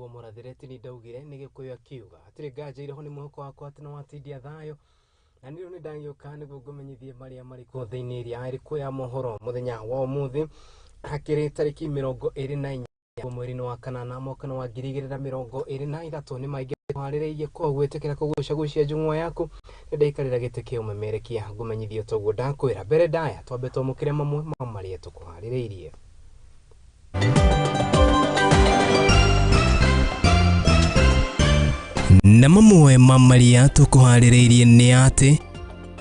Nĩguo mũrathĩre tini ndaugire nĩ Gĩkũyũ akiuga hatirĩ nganja irĩho nĩ mwĩhoko wakwa atĩ nĩwatindia thayũ na nĩ rĩu nĩndagĩũka nĩguo ngũmenyithie marĩa marĩ kuo thĩinĩ ĩrĩa ĩrĩkũ ya mohoro mũthenya wa ũmũthĩ hakĩrĩ tarĩki 24 mweri-inĩ wa kanana mwaka wa 2023. Nĩ maingĩ harĩrĩirie koguo ĩtĩkĩra kũgucagucia njũng'wa yaku nĩndaikarĩra gĩtĩ kĩa ũmemerekia ngũmenyithie toguo ndakwĩra mbere ndaya twambe twamũkĩre mamwe ma marĩa tũkũharĩrĩirie. Na mamwe ma marĩa tũkũharĩrĩirie nĩ atĩ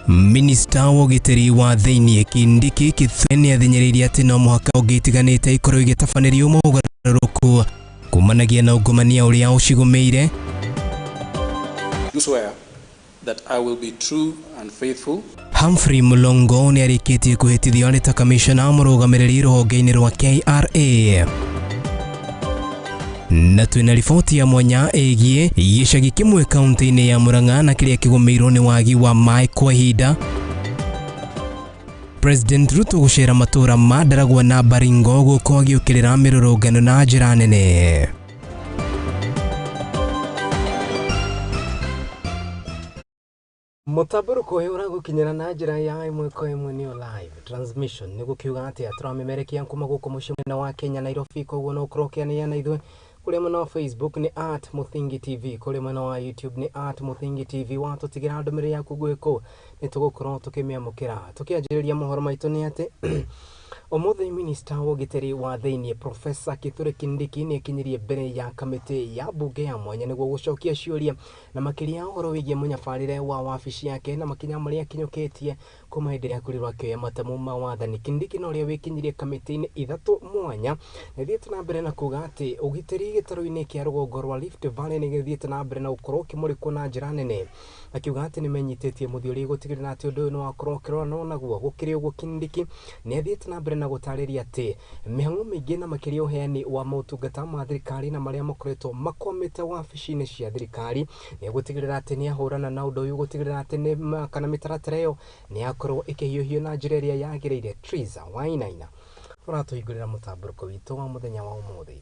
Minista wa ũgitĩri wa thĩinĩ Kindiki Kithure nĩathinyĩrĩirie atĩ no mũhaka honge itiganĩte ikorwo igĩtabanĩrio mogarũrũku kumanagia na ungumania ũrĩa ũcigũmĩire. Do swear that I will be true and faithful. Humphrey Mulongo nĩarĩkĩtie kwĩhĩtithio arĩ ta kamishona mũrũgamĩrĩri rũhonge-inĩ rwa KRA. Na twĩna riboti ya mwanya ĩgiĩ gĩcagi kĩmwe kaunti-inĩ ya Murang'a na kĩrĩa kĩgũmĩirwo nĩ wagi wa maĩ kwa ihinda. President Ruto gũcera matũra ma Ndaragwa na Baringo gũkũ agĩũkĩrĩra mĩrũrũngano na njĩra nene. Mũtambũrũko ũyũ ũragũkinyĩra na njĩra ya ĩmwe kwa ĩmwe nĩyo live transmission nĩ gũkiuga atĩa tũramemerekia kuma gũkũ mũciĩ mũnene wa Kenya Nairobi, koguo no ũkorwo ũkĩanĩria na ithuĩ kũrĩa mwena wa Facebook nĩ at Muthingi TV, kũrĩa mwena wa YouTube nĩ at Muthingi TV. Watũtigĩra ndũmĩrĩri yaku nguhĩ kũu nĩ tũgũkorwo tũkĩmĩamũkĩra. Tũkĩanjĩrĩria mohoro maitũ nĩ atĩ ũmũthĩ minista wa ũgitĩri wa thĩinĩ Professor Kithure Kindiki nĩ akinyirie mbere ya kamĩtĩ ya mbunge ya mwanya nĩguo gũcokia ciũria na makĩria ũhoro wĩgiĩ mũnyabarĩre wa wabici yake na makinya marĩa akinyũkĩtie kuma hĩndĩ ĩrĩa akorirwo akĩoya matemu ma wathani. Kindiki na ũrĩa wĩkinyirie kamĩtĩ-inĩ ithatũ mwanya nĩthiĩte na mbere na kuga atĩ ũgitĩri gĩtarũ-inĩ kĩa rũgongo rwa Rift Valley nĩ gĩthiĩte na mbere na gũkorwo ũkĩmũrĩkwo na njĩra nene, akiuga atĩ nĩmenyitĩtie mũthiũri gũtigĩrĩra atĩ ũndũ ũyũ nĩ wakorwo ũkĩrora naguo. Gũkĩrĩ ũguo Kindiki nĩathiĩte na mbere na gũtarĩria atĩ mĩhang'o mĩingĩ na makĩria ũheani wa motungata ma thirikari na marĩa makoretwo makwamĩte wabici-inĩ cia thirikari nĩgũtigĩrĩra atĩ nĩahũrana na ũndũ ũyũ gũtigĩrĩra atĩ nĩ kana mĩtaratara ĩyo nĩyakorwo ĩkĩhiũhio na njĩra ĩrĩa yagĩrĩire. Triza Wainaina ũratũhingũrĩra mũtambũrũko witũ wa mũthenya wa ũmũthĩ.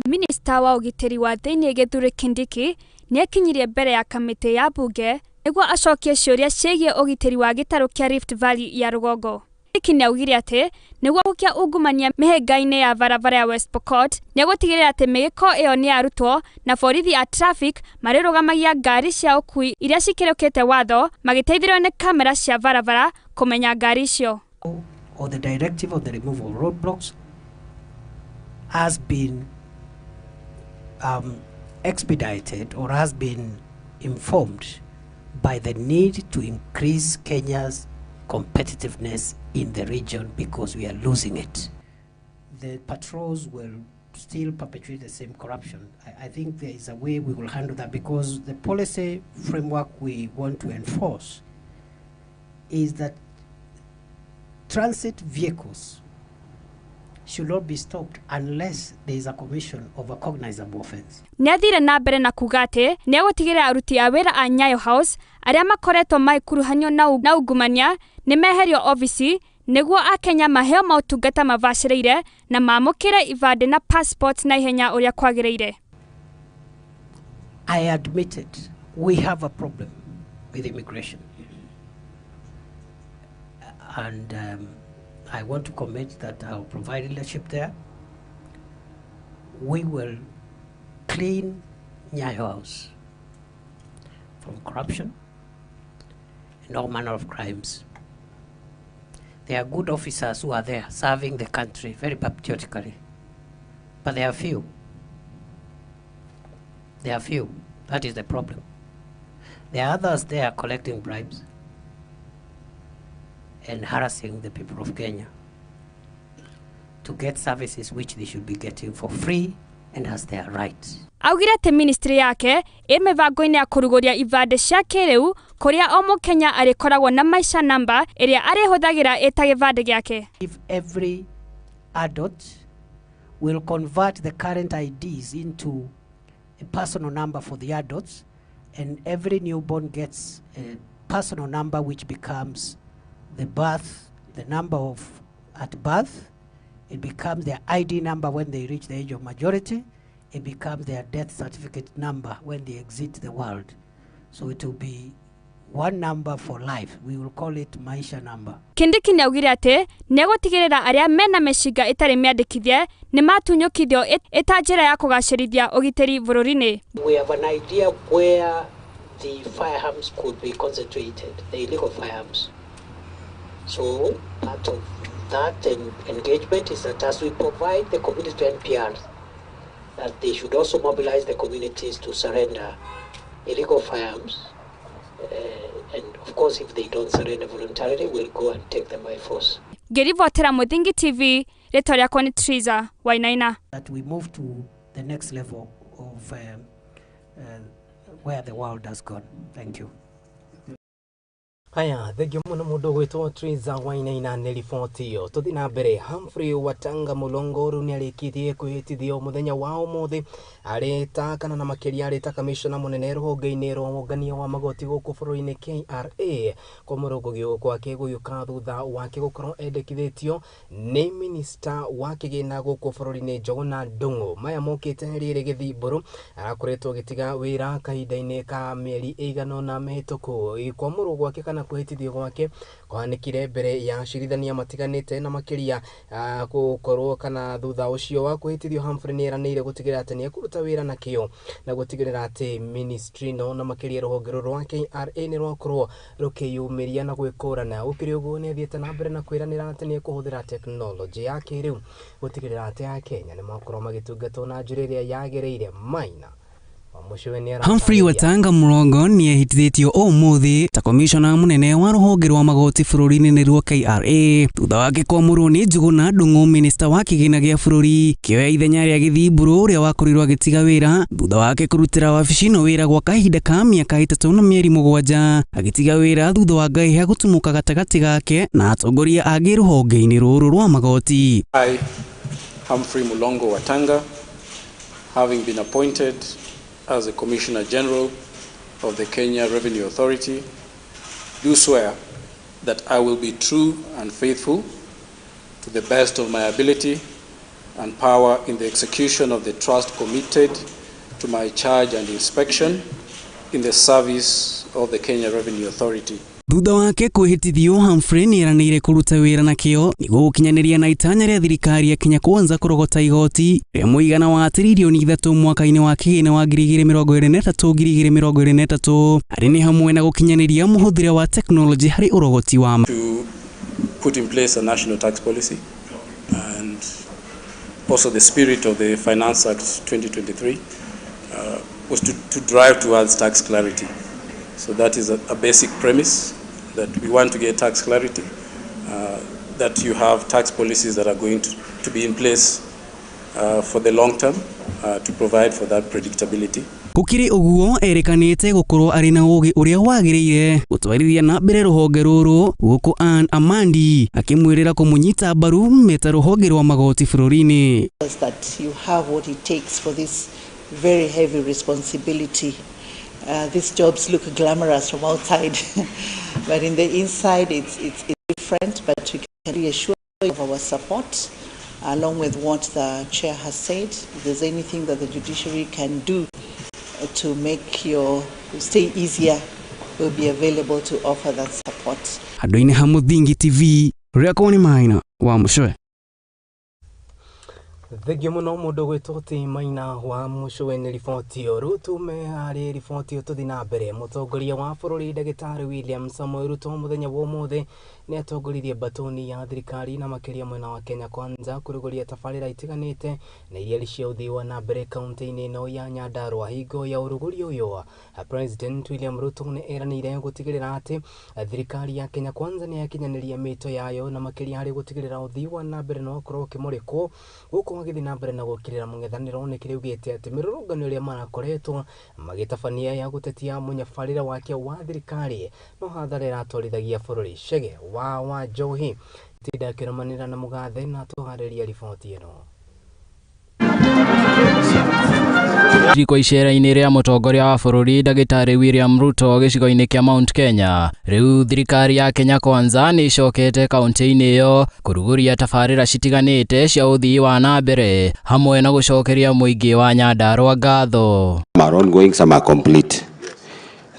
Minista wa ũgitĩri wa thĩinĩ Kithure Kindiki nĩakinyirie mbere ya kamĩtĩ ya mbunge nĩguo acokie ciũria ciĩgiĩ ũgitĩri wa gĩtarũ kĩa Rift Valley ya rũgongo. Kindiki nĩaugire atĩ nĩguo gũkia ungumania mĩhĩnga-inĩ ya barabara ya West Pokot nĩegũtigĩrĩra atĩ mĩgĩko ĩyo nĩyarutwo na borithi a traffic marĩrũgamagia ngari cia ũkui iria cikĩrũkĩte watho magĩteithĩrĩrio nĩ kamera cia barabara kũmenya ngari icio. Or the directive of the removal of roadblocks has been expedited or has been informed by the need to increase Kenya's competitiveness in the region because we are losing it. The patrols will still perpetuate the same corruption. I think there is a way we will handle that because the policy framework we want to enforce is that transit vehicles should not be stopped unless there is a commission of a cognizable offense. Nĩathire na mbere na kuga atĩ nĩegũtigĩrĩra aruti a wĩra a Nyayo House arĩa makoretwo magĩkuruhanio na ungumania nĩmeherio obici nĩguo akenya maheo motungata mabacĩrĩire na mamũkĩre ibandĩ na passport na ihenya ũrĩa kwagĩrĩire. I admitted we have a problem with immigration. And I want to commit that I'll provide leadership there. We will clean Nyayo House from corruption and all manner of crimes. There are good officers who are there serving the country very patriotically, but they are few. They are few. That is the problem. There are others there collecting bribes and harassing the people of Kenya to get services which they should be getting for free and as their right. Augire atĩ ministry yake ĩ mĩbango-inĩ ya kũrugũria ibandĩ cia kĩrĩu kũrĩa o mũkenya arĩkoragwo na maisha namba ĩrĩa arĩhũthagĩra ĩta gĩbandĩ gĩake. If every adult will convert the current IDs into a personal number for the adults, and every newborn gets a personal number which becomes the birth, the number of at birth, It becomes their ID number when they reach the age of majority. It becomes their death certificate number when they exit the world. So it will be one number for life. We will call it Maisha number. Kindiki nĩaugire atĩ nĩegũtigĩrĩra arĩa mena mĩcinga ĩtarĩ mĩandĩkithie nĩmatunyũkithio ĩta njĩra ya kũgacĩrithia ũgitĩri bũrũri-inĩ. We have an idea where the firearms could be concentrated, the illegal firearms. So part of that engagement is that as we provide the community to NPR, that they should also mobilize the communities to surrender illegal firearms. And of course, if they don't surrender voluntarily, we'll go and take them by force. Ngĩribotera Mũthingi TV, rĩtwa rĩakwa nĩ Triza Wainaina. That we move to the next level of where the world has gone. Thank you. Haya, thengio mũno mũndũ ũgwĩtwo Triza Wainaina nĩ riboti ĩyo. Tũthiĩ na mbere. Humphrey Watanga Mulongo rĩu nĩarĩkĩtie kwĩhĩtithio mũthenya wa ũmũthĩ arĩ ta kana na makĩria arĩ ta kamishona mũnene rũhonge-inĩ rwa wongania wa magoti gũkũ bũrũri-inĩ KRA. Kwamũrwo gwake gũgĩũka thutha wake gũkorwo endekithĩtio nĩ minista wa kĩgĩna gũkũ bũrũri-inĩ Njuguna Ndung'u. Maya mokĩte rĩrĩ Gĩthimbũrũ arakoretwo agĩtiga wĩra kahinda-inĩ ka mĩeri ĩigana ũna mĩhĩtũku. Kwamũrwo gwake kana kwĩhĩtithio gwake kũhanĩkire mbere ya acirithania matiganĩte na makĩria gũkorwo kana thutha ũcio wa kwĩhĩtithio Humphrey nĩeranĩire gũtigĩrĩra atĩ nĩekũruta wĩra na kĩo na gũtigĩrĩra atĩ ministry no na makĩria rũhonge rũrũ rwa KRA nĩ rwakorwo rũkĩyumĩria na gwĩkũrana. Gũkĩrĩ ũguo nĩathiĩte na mbere na kwĩranĩra atĩ nĩekũhũthĩra tekinoronjĩ ya kĩrĩu gũtigĩrĩra atĩ Akenya nĩmakorwo magĩtungatwo na njĩra ĩrĩa yagĩrĩire. Maina Humphrey Watanga Mulongo nĩehĩtithĩtio ũmũthĩ ta komishona mũnene wa rũhonge rwa magoti bũrũri-inĩ nĩruo KRA thutha wake kwamũrwo nĩ Njuguna Ndung'u minista wa kĩgĩna gĩa bũrũri kĩoya ithenya rĩa Gĩthimbũrũ ũrĩa wakorirwo agĩtiga wĩra thutha wake kũrutĩra wabici ĩno wĩra gwa kahinda ka mĩaka 3 na mĩeri 7 agĩtiga wĩra thutha wa ngahĩha gũtumũka gatagatĩ gake na atongoria angĩ rũhonge-inĩ rũrũ rwa magoti. I, Humphrey Mulongo Watanga, having been appointed as the Commissioner General of the Kenya Revenue Authority, do swear that I will be true and faithful to the best of my ability and power in the execution of the trust committed to my charge and inspection in the service of the Kenya Revenue Authority. Thutha wake kwĩhĩtithio Humphrey nĩeranĩire kũruta wĩra na kĩo nĩguo gũkinyanĩria na itanya rĩa thirikari ya Kenya Kwanza kũrogota igoti rĩa mũigana wa tiririoni 3 mwaka-inĩ wa kĩgĩna wa 2023 2023 harĩ nĩ hamwe na gũkinyanĩria mũhũthĩre wa tekinoronjĩ harĩ ũrogoti wa to put in place a national tax policy and also the spirit of the Finance Act 2023 was to drive towards tax clarity. So that is a basic premise, that we want to get tax clarity, that you have tax policies that are going to be in place for the long term to provide for that predictability. Gũkĩrĩ ũguo erekanĩte gũkorwo arĩ na ũgĩ ũrĩa wagĩrĩire gũtwarithia na mbere rũhonge rũrũ gũkũ Ann Amandi akĩmwĩrĩra kũmũnyita mbaru meta rũhonge rwa magoti bũrũri-inĩ. That you have what it takes for this very heavy responsibility. These jobs look glamorous from outside, but in the inside it's different. But we can reassure you of our support, along with what the chair has said. If there's anything that the judiciary can do to make your stay easier, we'll be available to offer that support. Handũ-inĩ ha Mũthingi TV, rĩakwa nĩ Maina wa Mũcwe. Thengio mũno mũndũ gwĩtwo ti Maina wa Mũcwe nĩ riboti ĩyo. Rĩu tume harĩ riboti ĩyo tũthiĩ na mbere. Mũtongoria wa bũrũri Ndagĩtarĩ William Samoei Ruto mũthenya wa ũmũthĩ nĩ atongoririe mbatoni ya thirikari na makĩria mwena wa Kenya Kwanza kũrugũria tabarĩra itiganĩte na iria cia ũthii wa na mbere kaunti-inĩ ĩno ya Nyandarua. Hingo ya ũrugũria ũyũ, President William Ruto nĩ eranĩire gũtigĩrĩra atĩ thirikari ya Kenya Kwanza nĩ yakinyanĩria mĩto yayo na makĩria harĩ gũtigĩrĩra ũthii wa na mbere no ũkorwo ũkĩmũrĩkwo gũkũ agĩthiĩ na mbere na gũkĩrĩra mũng'ethanĩro nĩ kĩrĩa augĩte atĩ mĩrũrũngano ĩrĩa marakoretwo magĩtabania ya gũtetia mũnyabarĩre wake wa thirikari no hathara ĩratwarithagia bũrũri. Chege wa Njohi tinda akĩrũmanĩra na mũgathe na tũharĩria riboti ĩno. Kwa icera-inĩ rĩa mũtongoria wa bũrũri Ndagĩtarĩ William Ruto gĩcigo-inĩ kĩa Mount Kenya, rĩu thirikari ya Kenya Kwanza nĩ ĩcokete kaunti-inĩ ĩyo kũrugũria tabarĩra citiganĩte cia ũthii wa na mbere hamwe na gũcokeria mũingĩ wa Nyandarua ngatho. Some are ongoing, some are complete.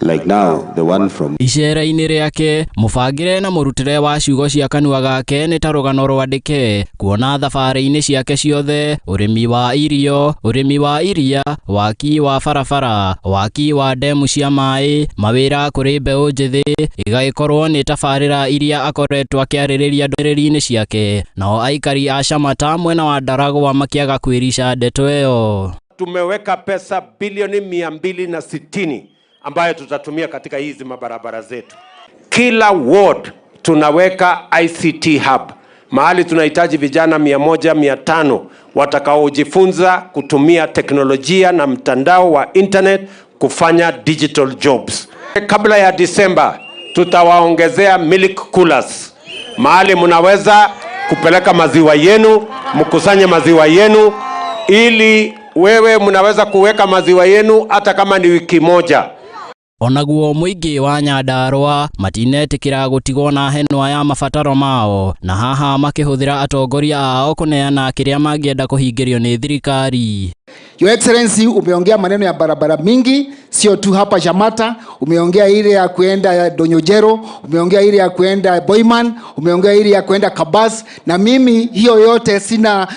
Like now, the one from Icera-inĩ rĩake mũbangĩre na mũrutĩre wa ciugo cia kanua gake nĩ ta rũgano rwandĩke kuona thabarĩ-inĩ ciake ciothe ũrĩmi wa irio, ũrĩmi wa iria, waki wa barabara, waki wa ndemu cia maĩ, mawĩra kũrĩ mbeũ njĩthĩ igagĩkorwo nĩ tabarĩra iria akoretwo akĩarĩrĩria ndũmĩrĩri-inĩ ciake. Nao aikari a Shamata mwena wa Ndaragwa makĩaga kwĩrica ndeto ĩyo. Tumeweka pesa bilioni 260 ambayo tutatumia katika hizi mabarabara zetu. Kila ward tunaweka ICT hub, mahali tunahitaji vijana 100, 500 watakaojifunza kutumia teknolojia na mtandao wa internet kufanya digital jobs. Kabla ya Disemba tutawaongezea milk coolers, mahali mnaweza kupeleka maziwa yenu, mkusanye maziwa yenu, ili wewe mnaweza kuweka maziwa yenu hata kama ni wiki moja. Onaguo mũingĩ wa Nyandarua matinetĩkĩra gũtigwo na henwa ya mabataro mao, na haha makĩhũthĩra atongoria ao kũneana kĩrĩa mangĩenda kũhingĩrio nĩ thirikari. Your Excellency, umeongea maneno ya barabara mingi, sio tu hapa Shamata, umeongea ile ya kuenda Donyojero, umeongea ile ya kuenda Boyman, umeongea ile ya kuenda Kabas, na mimi hiyo yote sina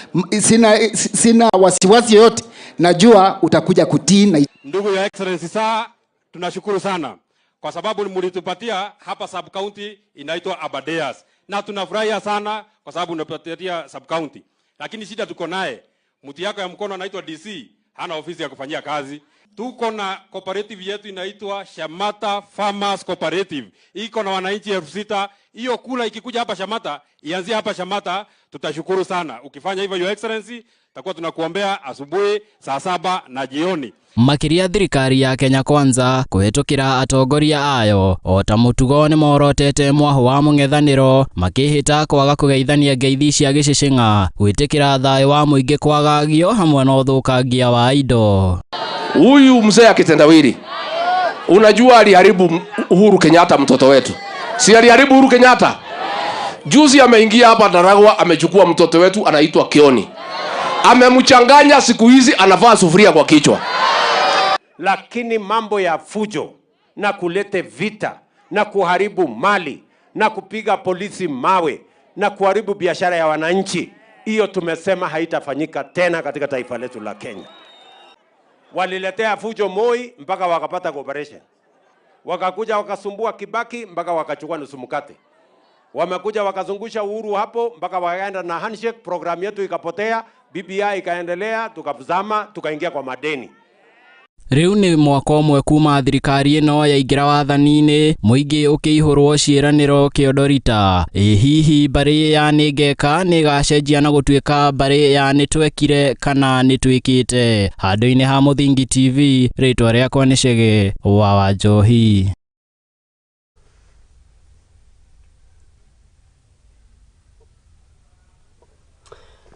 wasiwasi yoyote, najua utakuja kutii. Na ndugu ya Excellency, saa tunashukuru sana kwa sababu mlitupatia hapa sub county inaitwa Aberdares, na tunafurahia sana kwa sababu unapatia sub county, lakini shida tuko naye, mtu yako ya mkono anaitwa DC, hana ofisi ya kufanyia kazi. Tuko na cooperative yetu inaitwa Shamata Farmers Cooperative, iko na wananchi 6,000. Hiyo kula ikikuja hapa Shamata, ianzie hapa Shamata, tutashukuru sana. Ukifanya hivyo Your Excellency, tutakuwa tunakuombea asubuhi saa 7 na jioni. Makĩria thirikari ya Kenya Kwanza kũhĩtũkĩra atongoria ayo o ta mũtugo nĩ morotete mwahũ wa mũng'ethanĩro makĩhĩta kwaga kũgeithania ngeithi cia gĩcĩcĩng'a, gwĩtĩkĩra thayũ wa mũingĩ kwagagio hamwe na ũthũkangia wa indo. Huyu mzee akitendawili, unajua aliharibu Uhuru Kenyatta, mtoto wetu. Si aliharibu Uhuru Kenyatta? Juzi ameingia hapa Ndaragwa, amechukua mtoto wetu anaitwa Kioni, amemchanganya, siku hizi anavaa sufuria kwa kichwa. Lakini mambo ya fujo na kulete vita na kuharibu mali na kupiga polisi mawe na kuharibu biashara ya wananchi, hiyo tumesema haitafanyika tena katika taifa letu la Kenya. Waliletea fujo Moi mpaka wakapata cooperation, wakakuja wakasumbua Kibaki mpaka wakachukua nusu mkate, wamekuja wakazungusha Uhuru hapo mpaka wakaenda na handshake, program yetu ikapotea, BBI ikaendelea, tukazama, tukaingia kwa madeni. Rĩu nĩ mwaka ũmwe kuma thirikari ĩno yaingĩra wathani-inĩ, mũingĩ ũkĩihũrwo ciĩranĩro kĩondorita. Ĩ hihi mbarĩ ya nĩngeka nĩĩgacenjia na gũtuĩka mbarĩ ya nĩtwekire kana nĩtwĩkĩte? Handũ-inĩ ha Mũthingi TV, rĩtwa rĩakwa nĩ Chege wa Wanjohi.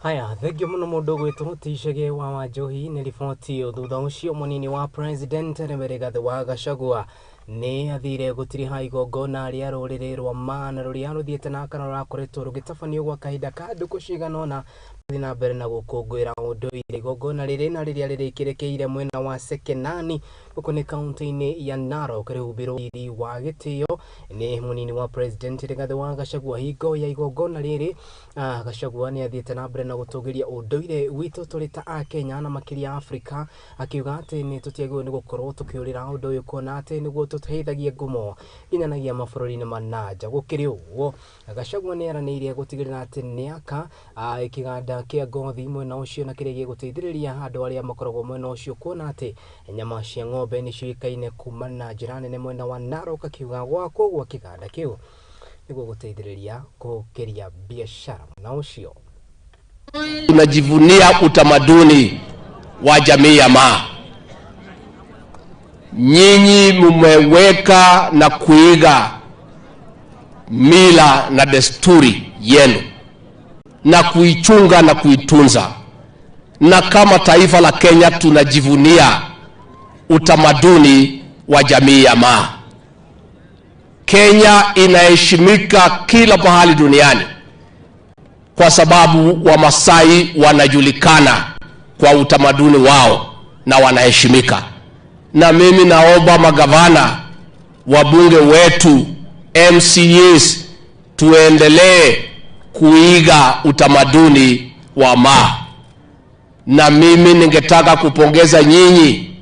Haya, thengio muno mundu gwitwo ti Chege wa Wanjohi nĩ riboti ĩyo. Thutha ũcio mũnini wa president Rigathi wa Gachagua nĩ athire gũtiriha igongona rĩa rũrĩrĩ rwa Maa na rũrĩa rũthiĩte na kana rũrakoretwo rũgĩtabanio gwa kahinda ka ndukũ cigana ũna gũthiĩ na mbere na gũkũngũĩra ũndũire. Igongona rĩrĩ na rĩrĩa rĩrĩkĩrĩkĩire mwena wa Sekenani gũkũ nĩ kaunti-inĩ ya Narok rĩhumbĩrwo riri wa gĩtĩo nĩ mũnini wa president Rigathi wa Gachagua. Hingo ya igongona rĩrĩ, Gachagua nĩ athiĩte na mbere na gũtũgĩria ũndũire witũ tũrĩ ta Akenya na makĩria Afrika, akiuga atĩ nĩ tũtiagĩrĩirwo nĩ gũkorwo tũkĩũrĩra ũndũ ũyũ kuona atĩ nĩguo tũteithagia ngumo nginyanagia mabũrũri-inĩ ma na nja. Gũkĩrĩ ũguo, Gachagua nĩ eranĩire gũtigĩrĩra atĩ nĩ aka kĩganda kĩa ngothi mwena ũcio na kĩrĩa gĩgũteithĩrĩria andũ arĩa makoragwo mwena ũcio kuona atĩ nyama cia ng'ombe nĩ ciũĩkaine kuma na njĩra nene mwena wa Narok, akiuga gwakwo gwa kĩganda kĩu nĩguo gũteithĩrĩria gũkĩria biashara mwena ũcio. Tunajivunia utamaduni wa jamii ya Maa. Nyinyi mmeweka na kuiga mila na desturi yenu na kuichunga na kuitunza, na kama taifa la Kenya tunajivunia utamaduni wa jamii ya Maa. Kenya inaheshimika kila pahali duniani kwa sababu Wamasai wanajulikana kwa utamaduni wao na wanaheshimika. Na mimi naomba magavana, wabunge wetu, MCAs, tuendelee kuiga utamaduni wa Maa. Na mimi ningetaka kupongeza nyinyi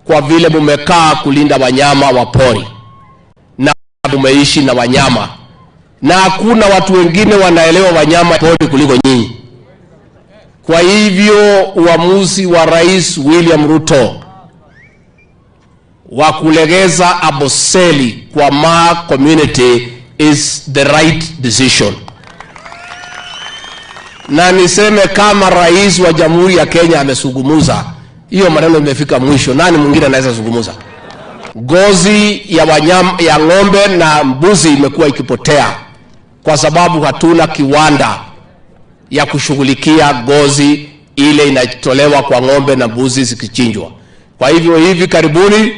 kwa vile mumekaa kulinda wanyama wa pori na mumeishi na wanyama, na hakuna watu wengine wanaelewa wanyama pori kuliko nyinyi. Kwa hivyo uamuzi wa Rais William Ruto wa kulegeza Amboseli kwa Maa community is the right decision. Na niseme kama rais wa Jamhuri ya Kenya amesungumuza, hiyo maneno imefika mwisho. Nani mwingine anaweza zungumuza? Ngozi ya wanyama, ya ng'ombe na mbuzi imekuwa ikipotea kwa sababu hatuna kiwanda ya kushughulikia ngozi ile inatolewa kwa ng'ombe na mbuzi zikichinjwa. Kwa hivyo hivi karibuni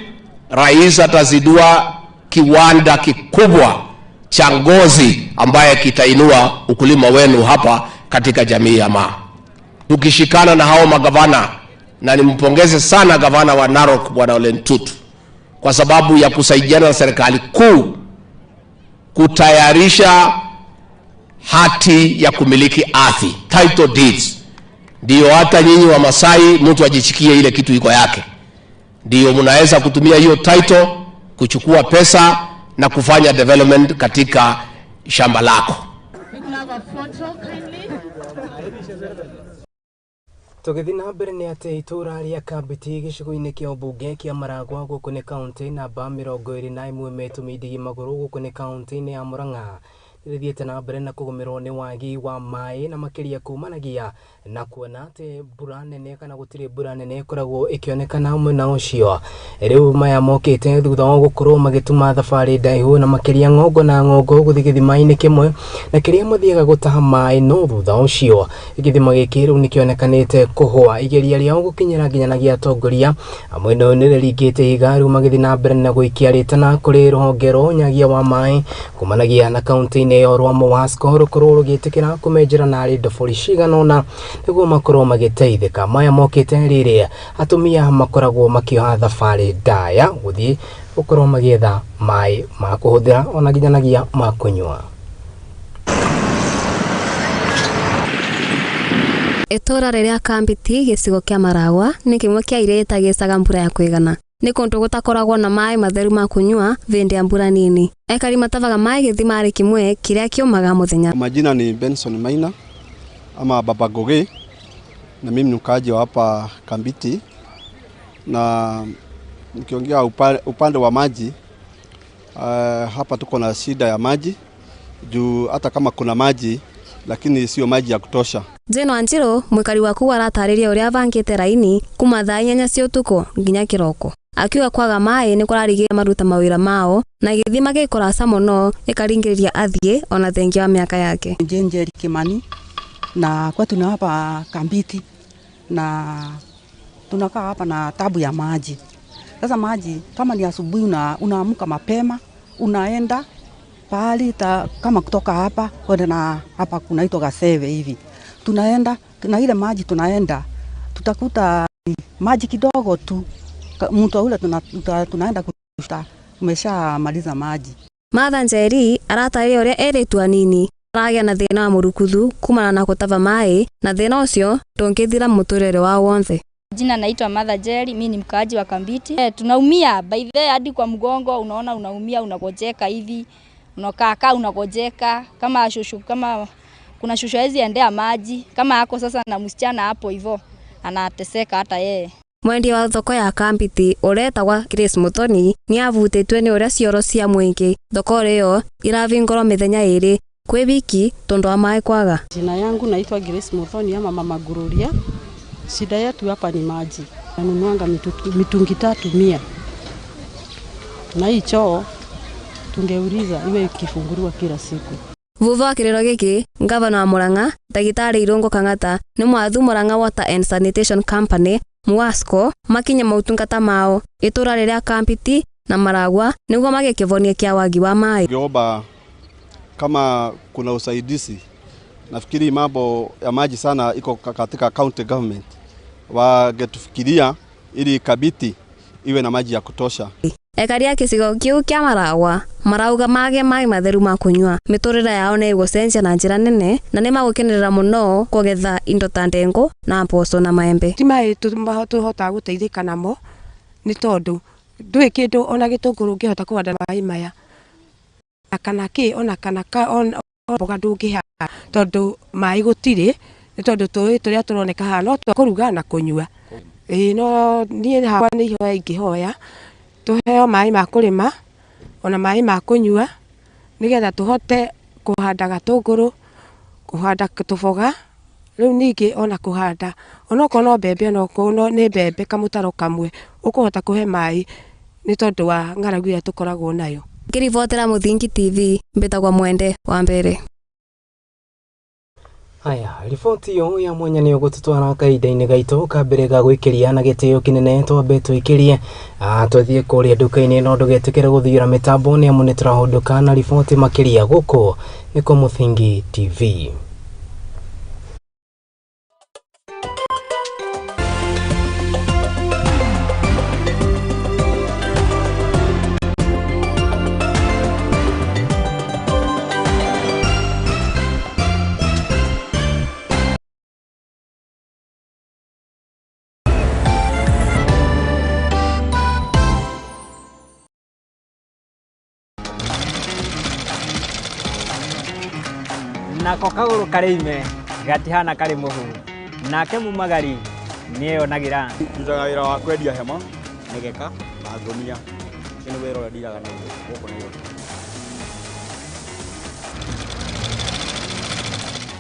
rais atazindua kiwanda kikubwa cha ngozi ambaye kitainua ukulima wenu hapa katika jamii ya Maa. Tukishikana na hao magavana, na nimpongeze sana gavana wa Narok Bwana Ole Ntutu kwa sababu ya kusaidiana na serikali kuu kutayarisha hati ya kumiliki ardhi, title deeds. Ndio hata nyinyi wa Masai mtu ajichikie ile kitu iko yake. Ndio mnaweza kutumia hiyo title kuchukua pesa na kufanya development katika shamba lako. Tũgĩthiĩ na mbere nĩ atĩ itũũra rĩa Kambiti gĩcigo-inĩ kĩa ũmbunge kĩa Maragwa gũkũ nĩ kaũntĩ namba 21 metũmĩndigi magũrũ gũkũ nĩ kaũntĩ-inĩ ya Murang'a rĩthiĩte na mbere na kũgũmĩrwo nĩ wagi wa maĩ na makĩria kumanagia na kuona atĩ mbura nene kana gũtirĩ mbura nene ĩkoragwo ĩkĩonekana mwena ũcio. Rĩu maya mokĩte thutha wa gũkorwo magĩtuma thabarĩ ndaihu na makĩria ng'ongo na ng'ongo gũthiĩ gĩthima-inĩ kĩmwe na kĩrĩa mathiaga gũtaha maĩ, no thutha ũcio gĩthima gĩkĩ rĩu nĩkĩonekanĩte kũhũa. Igeria rĩao gũkinyĩra nginyanagia atongoria mwena ũyũ nĩrĩringĩte ihiga rĩu magĩthiĩ na mbere na gũikia rĩtana kũrĩ rũhonge rwa ũnyagia wa maĩ kumanagia na kaũntĩ-inĩ ĩyo rwa Mowasco rũkorwo rũgĩtĩkĩra kũmenjera narĩ ndobori cigana ũna nĩguo makorwo magĩteithĩka. Maya mokĩte rĩrĩa atumia makoragwo makĩoha thabarĩ ndaya gũthiĩ gũkorwo magĩetha maĩ ma kũhũthĩra ona nginyanagia ma kũnyua. Itũũra rĩrĩa Kambiti gĩcigo kĩa Maragwa nĩ kĩmwe kĩa iria itagĩcaga mbura ya kũigana. Nĩ kũndũ gũtakoragwo na maĩ matheru ma kũnyua hĩndĩ ya mbura nini. Aikari matavaga maĩ gĩthima-rĩ kĩmwe kĩrĩa kĩũmaga mũthenya. Majina ni Benson Maina ama Baba Goge, na mimi ni mkaaji wa hapa Kambiti, na nikiongea upande wa maji, hapa tuko na shida ya maji juu hata kama kuna maji lakini sio maji ya kutosha. Jeno Anjiro mwikari wa kuu aratarĩria ũrĩa abangĩte raini kuma thaa 8 cia ũtukũ nginya kĩroko. Akiuga kwaga maĩ nĩ kũrarigĩrĩria maruta mawĩra mao na gĩthima gĩkũraca mũno gĩkaringĩrĩria athiĩ ona thengia wa mĩaka yake. Njeri Kimani, na kwetu ni hapa Kambiti, na tunakaa hapa na tabu ya maji. Sasa maji kama ni asubuhi unaamka mapema unaenda pahali kama kutoka hapa kwenda na hapa kunaitwa Gaseve hivi. Tunaenda na ile maji tunaenda tutakuta maji kidogo tu. Mtu ule tunaenda kushta umeshamaliza maji. Martha Njeri aratarĩria ũrĩa erĩtu anini aragĩa na thĩna wa mũrukuthu kumana na gũtava maĩ na thĩna ũcio ndũngĩthira mũtũrĩre wao wothe. Jina naitwa Martha Njeri, mimi ni mkaaji wa Kambiti. Tunaumia by the hadi kwa mgongo unaona unaumia, unagojeka hivi, unakaa kaa unagojeka kama shushu, kama kuna shushu hizi endea maji kama yako sasa na msichana hapo hivyo anateseka hata yeye. Mwendia wa thoko ya Kambiti ũretagwa Grace Muthoni nĩavutĩtwe nĩ ũrĩa cioro cia mũingĩ thoko ĩyo iravingũrwo mĩthenya ĩrĩ kwĩ wiki tondũ wa maĩ kwaga. Jina yangu naitwa Grace Muthoni ama Mama Gururia. Shida yetu hapa ni maji. Nanunuanga mitungi 300. Na hii choo tungeuliza iwe ikifunguliwa kila siku. Thutha wa kĩrĩro gĩkĩ, ngavana wa Murang'a ndagĩtarĩ Irũngũ Kang'ata nĩ mwathu Murang'a Water and Sanitation Company Muasco makinye mautungata mao itura rĩrĩa Kambiti na Maragua nĩguo magĩe kĩvonia kĩa wagi wa maĩ. Ningeomba kama kuna usaidizi, nafikiri mambo ya maji sana iko katika county government, wangetufikiria ili Kambiti iwe na maji ya kutosha. Ekari a gĩcigo kĩu kĩa Maragua marauga mage maĩ matheru ma kũnyua mĩtũrĩre yao nĩ ĩgũcenjia na njĩra nene na nĩ magũkenerera mũno kũgetha indo ta ndengũ na mboco na maembe. Ti maĩ tũhotaga gũteithĩka namo nĩ tondũ ndũrĩ kĩndũ ona gĩtũngũrũ ũngĩhota kũhanda maĩ maya kana kĩ ona kana mboga ndũngĩhanda tondũ maĩ gũtirĩ nĩ tondũ tũĩ tũrĩa tũroneka haha no twa kũruga na kũnyua. Ĩĩ no niĩ hakwa nĩ ihoya ingĩhoya tũheo maĩ ma kũrĩma ona maĩ ma kũnyua nĩgetha tũhote kũhanda gatũngũrũ, kũhanda tũboga, rĩu ningĩ ona kũhanda onokorwo no mbembe onokorwo nĩ mbembe kamũtaro kamwe ũkũhota kũhe maĩ nĩ tondũ wa ng'aragu ĩrĩa tũkoragwo nayo. Ngĩribotera Mũthingi TV mbĩtagwo Mwende wa Mbere. Haya, riboti ĩyo ya mwanya nĩ ũgũtũtwara kahinda-inĩ gaitũ ka mbere ga gwĩkĩria na gĩtĩo kĩnene twambe twĩkĩrie tũthiĩ kũrĩa nduka-inĩ no ndũgetĩkĩre gũthiĩra mĩtambo nĩ amu nĩ tũrahũndũka na riboti makĩria gũkũ nĩ kwa Mũthingi TV. Nako kagũrũ karĩ ime gatihana karĩ mũhu nake mumagari nĩeyonagĩra. Ndutaga wĩra wa kwendia hema, mĩgeka na ngũnia. Ũcio nĩ wĩra ũrĩa ndiraga naguo gũkũ Nairobi.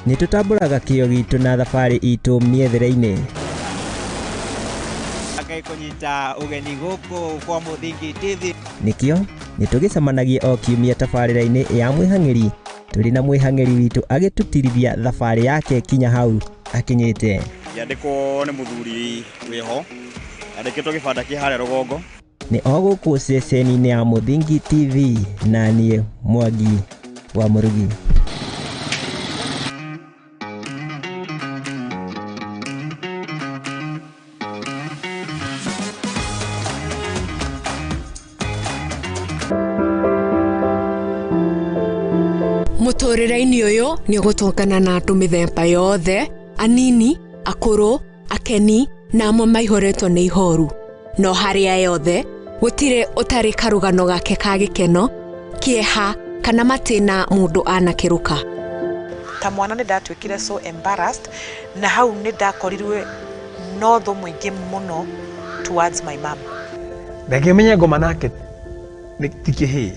Nĩ tũtambũraga kĩo gitũ na thabarĩ itũ mĩethere-inĩ. Ngai kũnyita ũgeni gũkũ kwa Mũthingi TV. Nĩkĩo nĩ tũgĩcemanagia o kiumia tabarĩra-inĩ ya mwĩhang'ĩri tũrĩ na mwĩhang'ĩri witũ agĩtũtirithia thabarĩ yake kinya hau akinyĩte. Ngĩandĩkwo nĩ mũthuri wĩho andĩkĩtwo gĩbanda kĩ harĩa rũgongo. Nĩ o gũkũ ceceni-inĩ ya Mũthingi TV na niĩ Mwangi wa Mũrugi. Mũtũrĩre-inĩ ũyũ nĩ ũgũtũngana na andũ mĩthemba yothe, anini, akũrũ, akeni na amwe maihũrĩtwo nĩ ihoru. No harĩa yothe gũtirĩ ũtarĩ karũgano gake ka gĩkeno, kĩeha kana matĩna mũndũ anakĩrũka. Ta mwana nĩ ndatuĩkire so embarrassed na hau nĩ ndakorirwe no thũ mũingĩ mũno towards my mom. Reke menye ngoma nake ti kĩhĩĩ.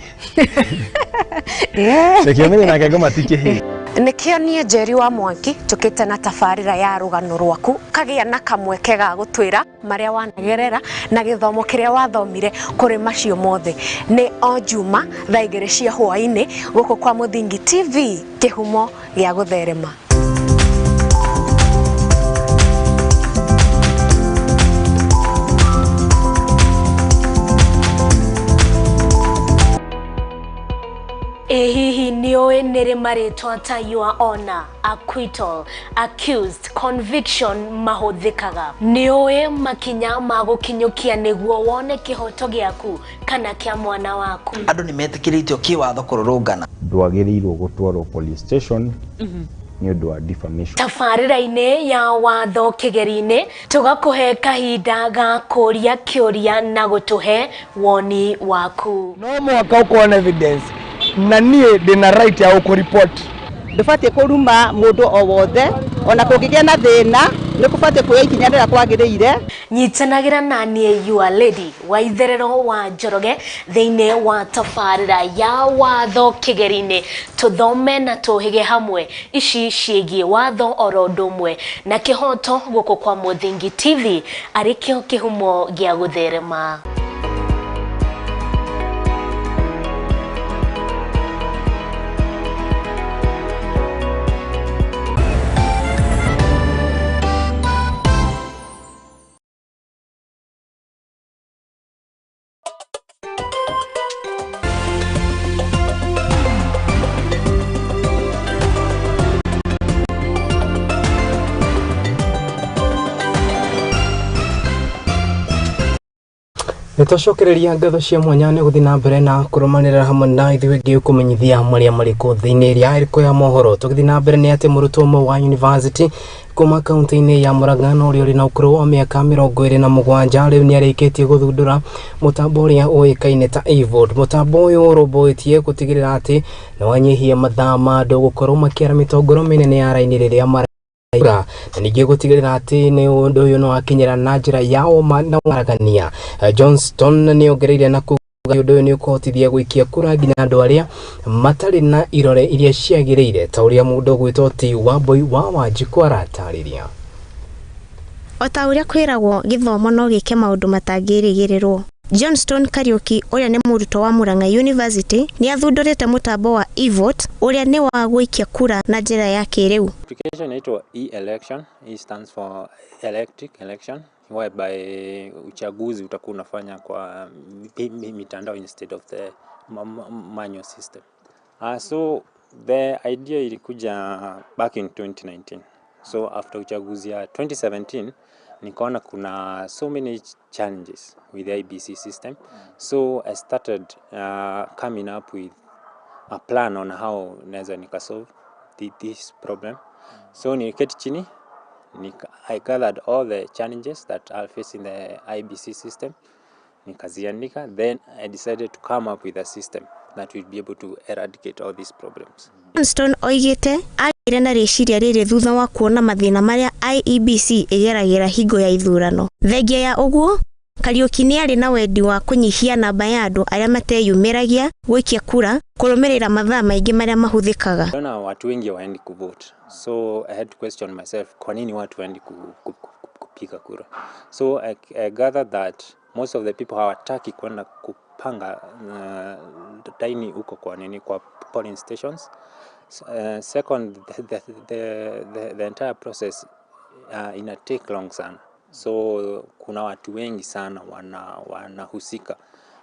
Reke menye nake ngoma ti kĩhĩĩ. Nĩkĩo niĩ Njeri wa Mwangi njũkĩte na tabarĩra ya rũgano rwaku kagĩa na kamweke ga gũtwĩra marĩa wanagerera na gĩthomo kĩrĩa wathomire kũrĩ macio mothe. Nĩ o Juma thaa 2 cia hwaĩ-inĩ gũkũ kwa Mũthingi TV, kĩhumo gĩa gũtherema. Ĩ hihi nĩũĩ nĩrĩ marĩtwa ta your honor, acquittal, accused, conviction mahũthĩkaga? Nĩũĩ makinya ma gũkinyũkia nĩguo wone kĩhoto gĩaku kana kĩa mwana waku? Andũ nĩ metĩkĩrĩtio kĩwatho kũrũrũngana. Ndwagĩrĩirwo gũtwarwo police station nĩ ũndũ wa defamation. Tabarĩra-inĩ ya watho kĩgeri-inĩ tũgakũhe kahinda ga kũria kĩũria na gũtũhe woni waku. No mũhaka ũkorwo na evidence na niĩ ndĩna right ya gũkũripoti. Ndũbatiĩ kũruma mũndũ o wothe ona kũngĩgĩa na thĩna nĩ kũbatiĩ kuoya ikinya rĩrĩa kwagĩrĩire. Nyitanagĩra na niĩ your lady wa itherero wa Njoroge thĩinĩ wa tabarĩra ya watho kĩgeri-inĩ tũthome na tũhĩge hamwe ici ciĩgiĩ watho oro ũndũ ũmwe na kĩhoto gũkũ kwa Mũthingi TV arĩ kĩo kĩhumo gĩa gũtherema. Nĩtwacokereria ngatho cia mwanya nĩ gũthiĩ na mbere na kũrũmanĩrĩra hamwe na ithuĩ ngĩkũmenyithia marĩa marĩkũ thĩinĩ ĩrĩa ĩrĩkũ ya mohoro. Tũgĩthiĩ na mbere nĩ atĩ mũrutwo ũmwe wa university kuma kaunti-inĩ ya Murang'a na ũrĩa ũrĩ na ũkũrũ wa mĩaka 27 rĩu nĩarĩkĩtie gũthundũra mũtambo ũrĩa ũĩkaine ta e-vote. Mũtambo ũyũ ũrũmbũĩtie gũtigĩrĩra atĩ nĩwanyihia mathaa ma andũ gũkorwo makĩara mĩtongoro mĩnene ya raini rĩrĩa mara na ningĩ gũtigĩrĩra atĩ nĩ ũndũ ũyũ nĩwakinyĩra na njĩra ya ũma na waragania. Johnston nĩongereire na kuga ũndũ ũyũ nĩ ũkũhotithia gũikia kura nginya andũ arĩa matarĩ na irore iria ciagĩrĩire ta ũrĩa mũndũ ũgwĩtwo T Wambui wa Wanjikũ aratarĩria. O ta ũrĩa kwĩragwo gĩthomo no gĩke maũndũ matangĩrĩgĩrĩrwo. Johnston Kariuki ũrĩa nĩ mũrutwo wa Murang'a University nĩ athundũrĩte mũtambo wa e-vote ũrĩa nĩ wa gũikia kura na njĩra ya kĩrĩu. Application inaitwa e-election. E stands for electric election, whereby uchaguzi utakuwa unafanya kwa mitandao instead of the manual system. So the idea ilikuja back in 2019. So after uchaguzi ya 2017 nikaona kuna so many challenges with the IEBC system. So I started coming up with a plan on how naweza nikasolve this problem. So niliketi chini I gathered all the challenges that are facing the IEBC system, nikaziandika, then I decided to come up with a system that will be able to eradicate all these problems. Johnston oigĩte agĩire na rĩciria rĩrĩ thutha wa kuona mathĩna marĩa IEBC ĩgeragĩra hingo ya ithurano. Thengia ya ũguo, Kariuki nĩ arĩ na wendi wa kũnyihia namba ya andũ arĩa mateyumĩragia gũikia kura kũrũmĩrĩra mathaa maingĩ marĩa mahũthĩkaga. Naona watu wengi hawaendi kuvote, so I had to question myself, kwa nini watu hawaendi kupiga kura? So I gathered that most of the people hawataki kwenda kupanga laini huko kwa nini, kwa polling stations. Second, the entire process ina take long sana, so kuna watu wengi sana wanahusika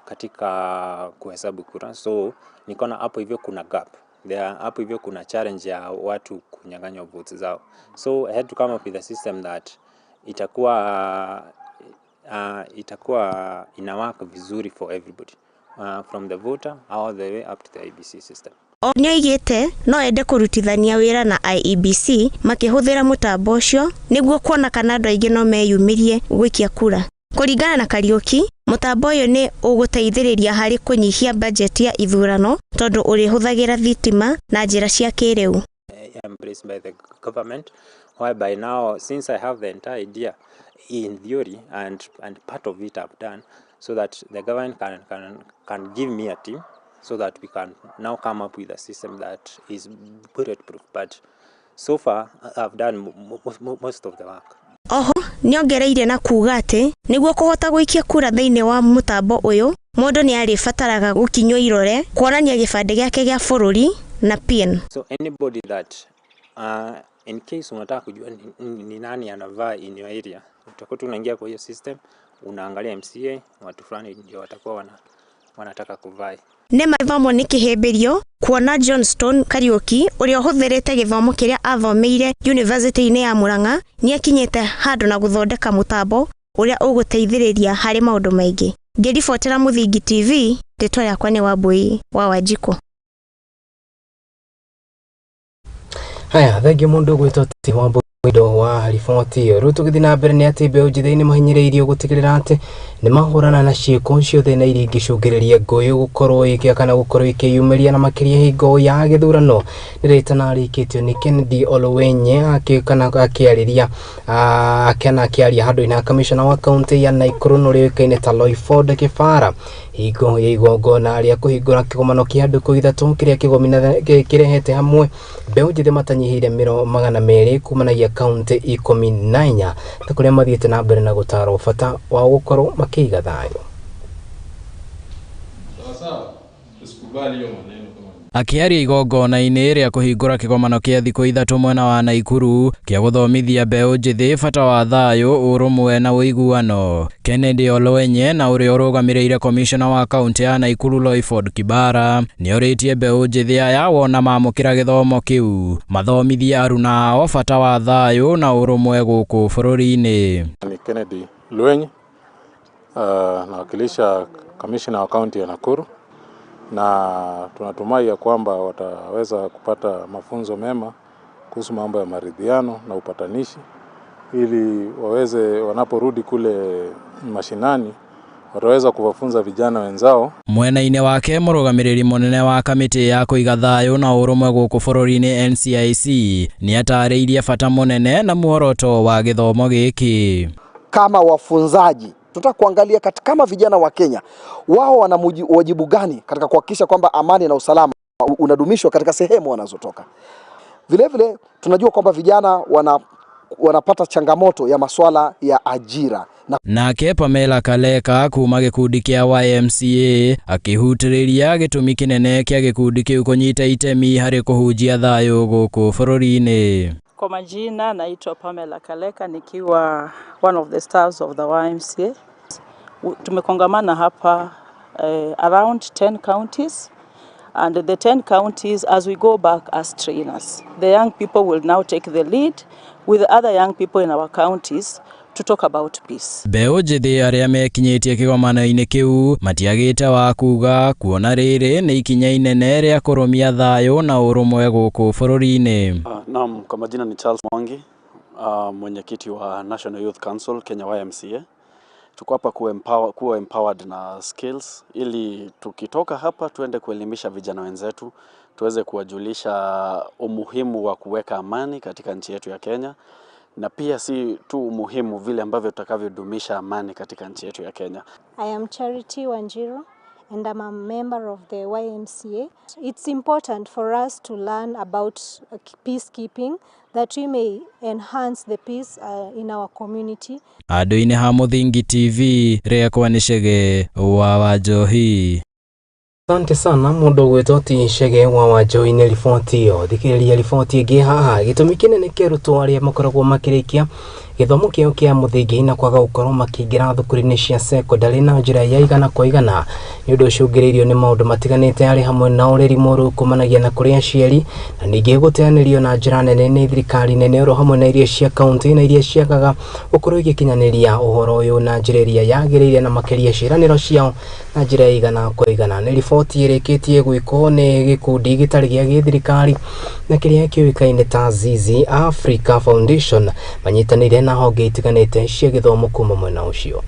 katika kuhesabu kura, so nikaona hapo hivyo kuna gap there, hapo hivyo kuna challenge ya watu kunyang'anywa votes zao. So I had to come up with a system that itakuwa ina work vizuri for everybody, from the voter all the way up to the IEBC system. O nĩoigĩte no ende kũrutithania wĩra na IEBC makĩhũthĩra mũtambo ũcio nĩguo kuona kana andũ aingĩ no meyumĩrie gũikia kura. Kũringana na Kariuki, mũtambo ũyũ nĩ ũgũteithĩrĩria harĩ kũnyihia bajeti ya ithurano tondũ ũrĩhũthagĩra thitima na njĩra cia kĩrĩu. Embraced by the government, whereby now, since I have the entire idea in theory and part of it I've done, so that the government can give me a team so that we can now come up with a system that is bulletproof. But so far I've done most of the work. Oho nĩongereire na kuuga atĩ nĩguo kũhota gũikia kura thĩinĩ wa mũtambo ũyũ mũndũ nĩ arĩbataraga gũkinywo irore kuonania gĩbandĩ gĩake gĩa bũrũri na PIN. So anybody that in case unataka kujua ni nani anavaa in your area, utakuwa tu unaingia kwa hiyo system, unaangalia MCA, watu fulani ndio watakuwa wanataka kuvaa. Nĩ mathomo nĩ kĩhĩmbĩrio kuona Johnston Kariuki ũrĩa ũhũthĩrĩte gĩthomo kĩrĩa athomeire yunivasĩtĩ-inĩ ya Murang'a nĩakinyĩte handũ na gũthondeka mũtambo ũrĩa ũgũteithĩrĩria harĩ maũndũ maingĩ. Ngĩribotera Mũthingi TV, rĩtwa rĩakwa nĩ Wambui wa Wanjikũ. Haya, thengiũ mũndũ ũgwĩtwo T Wambui wa riboti ĩyo. Rĩu tũgĩthiĩ na mbere nĩ atĩ mbeũ njĩthĩ nĩ mahinyĩrĩirio gũtigĩrĩra atĩ nĩ mahũrana na ciĩko ciothe na iria ingĩcũngĩrĩria ngũĩ gũkorwo ĩkĩa kana gũkorwo ikĩyumĩria na makĩria hingo ya gĩthurano. Nĩ rĩtana rĩikĩtio nĩ Kennedy Olwenye kana akĩarĩria kana akĩaria handũ-inĩ ha kamishna wa kaunti ya Nakuru na ũrĩa ũĩkaine ta Loyford Kibara hingo ya igongona rĩa kũhingũra kĩgomano kĩa ndukũ ithatũ kĩrĩa kĩrehete hamwe mbeũ njĩthĩ matanyihĩire 200 kumanagia kaunti 14 na kũrĩa mathiĩte na mbere na gũtarwo bata wa gũkorwo makĩiga thayũ. Akĩaria igongona-inĩ rĩa kũhingũra kĩgomano kĩa thikũ ithatũ mwena wa Nakuru kĩa gũthomithia mbeũ njĩthĩ bata wa thayũ, ũrũmwe na ũiguano, Kennedy Olwenye na ũrĩa ũrũgamĩrĩire komishona wa kaunti ya Nakuru Loyford Kibara nĩorĩtie mbeũ njĩthĩ aya wona mamũkĩra gĩthomo kĩu mathomithie aruna ao bata wa thayũ na ũrũmwe gũkũ bũrũri-inĩ. Ni Kennedy Lwenye Nawakilisha kamishna wa kaunti ya Nakuru, na tunatumai ya kwamba wataweza kupata mafunzo mema kuhusu mambo ya maridhiano na upatanishi, ili waweze wanaporudi kule mashinani wataweza kuwafunza vijana wenzao. Mwena-inĩ wake mũrũgamĩrĩri mũnene wa kamĩtĩ ya kũiga thayũ na ũrũmwe gũkũ bũrũri-inĩ NCIC nĩatarĩirie bata mũnene na muoroto wa gĩthomo gĩkĩ. Kama wafunzaji tunataka kuangalia kama vijana wa Kenya wao wana wajibu gani katika kuhakikisha kwamba amani na usalama unadumishwa katika sehemu wanazotoka. Vile vile tunajua kwamba vijana wanapata changamoto ya masuala ya ajira. Nake Pamela Kaleka kuma gĩkundi kĩa YMCA akĩhutĩrĩria gĩtũmi kĩnene kĩa gĩkundi kĩu kũnyita itemi harĩ kũhunjia thayũ gũkũ bũrũri-inĩ. Kwa majina naitwa Pamela Kaleka nikiwa one of the stars of the YMCA. Tumekongamana hapa around 10 counties, and the 10 counties, as we go back as trainers, the young people will now take the lead with other young people in our counties to talk about peace. Mbeũ njĩthĩ arĩa mekinyĩtie kĩgomano-inĩ kĩu matiagĩte wa kuga kuona rĩrĩ nĩ ikinya inene rĩa kũrũmia thayũ na ũrũmwe gũkũ bũrũri-inĩ. Naam, kwa majina ni Charles Mwangi, mwenyekiti wa National Youth Council Kenya YMCA. Tuko hapa kuwa empowered na skills ili tukitoka hapa tuende kuelimisha vijana wenzetu, tuweze kuwajulisha umuhimu wa kuweka amani katika nchi yetu ya Kenya, na pia si tu umuhimu vile ambavyo tutakavyodumisha amani katika nchi yetu ya Kenya. I am Charity Wanjiru and I'm a member of the YMCA. It's important for us to learn about peacekeeping, that we may enhance the peace in our community. Andũ-inĩ ha Mũthingi TV, rĩakwa nĩ Chege wa Wanjohi. Asante sana mũndũ ũgwĩtwo ti Chege wa Wanjohi nĩ riboti ĩyo. Thikĩrĩria riboti ĩngĩ haha. Gĩtũmi kĩnene kĩa arutwo arĩa makoragwo makĩrĩkia gĩthomo kĩao kĩa mũthingi na kwaga gũkorwo makĩingĩra thukuru-inĩ cia cekondarĩ na njĩra ya igana kwa igana nĩ ũndũ ũcũngĩrĩirio nĩ maũndũ matiganĩte arĩ hamwe na ũreri mũru kumanagia na kũrĩ aciari na ningĩ gũteanĩrio na njĩra nene nĩ thirikari nene oro hamwe na iria cia kaunti na iria ciagaga gũkorwo igĩkinyanĩria ũhoro ũyũ na njĩra ĩrĩa yagĩrĩire na makĩria ciĩranĩro ciao na njĩra ya igana kwa igana. Nĩ riboti ĩrĩkĩtie gwĩkwo nĩ gĩkundi gĩtarĩ gĩa gĩthirikari na kĩrĩa kĩũĩkaine ta Zizi Africa Foundation manyitanĩire na honge itiganĩte cia gĩthomo kuma mwena ũcio.